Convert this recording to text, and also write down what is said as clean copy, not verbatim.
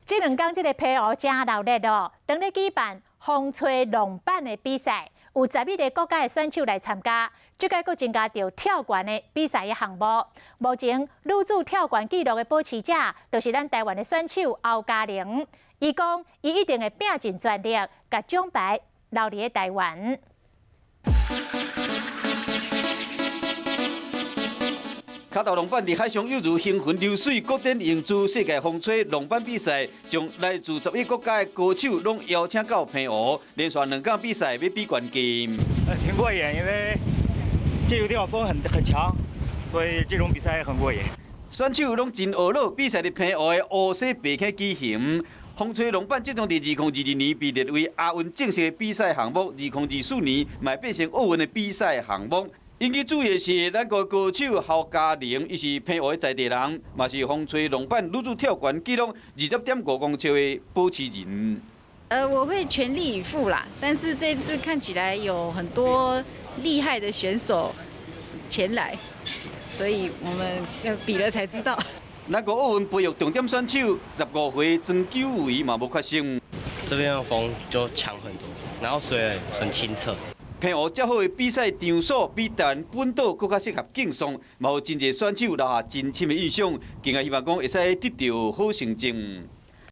這兩工這个澎湖真鬧熱哦，當咧舉辦風吹浪板的比賽，有11個國家的選手來參加。這屆閣增加著跳懸的比賽的項目。目前女子跳懸紀錄的保持者，就是咱台灣的選手歐嘉玲。伊講，伊一定會拼盡全力，共獎牌留佇咧台灣。跤頭浪板佇海上猶如行雲流水，古典泳姿世界風吹浪板比賽，將來自11國家的高手攏邀請到澎湖，連續兩工比賽欲比冠軍。挺過癮，因為這個地方風很強，所以這種比賽很過癮。選手攏真懊惱，比賽佇澎湖的烏溪白溪舉行。風吹浪板這種佇2022年被列為亞運正式的比賽項目，2024年嘛變成奧運的比賽項目。引起注意的是，咱國高手侯嘉玲，伊是澎湖的在地人，嘛是風吹浪板女子跳懸紀錄20.5公尺的保持人。我會全力以赴啦，但是這次看起來有很多厲害的選手前來，所以我們要比了才知道。咱國奧運培育重點選手15歲曾九維嘛無缺席。這邊的風就強很多，然後水很清澈。澎湖較好的比賽場所，比台灣本島閣較適合競賽，嘛有真濟選手留下真深的印象，更加希望講會使得著好成績。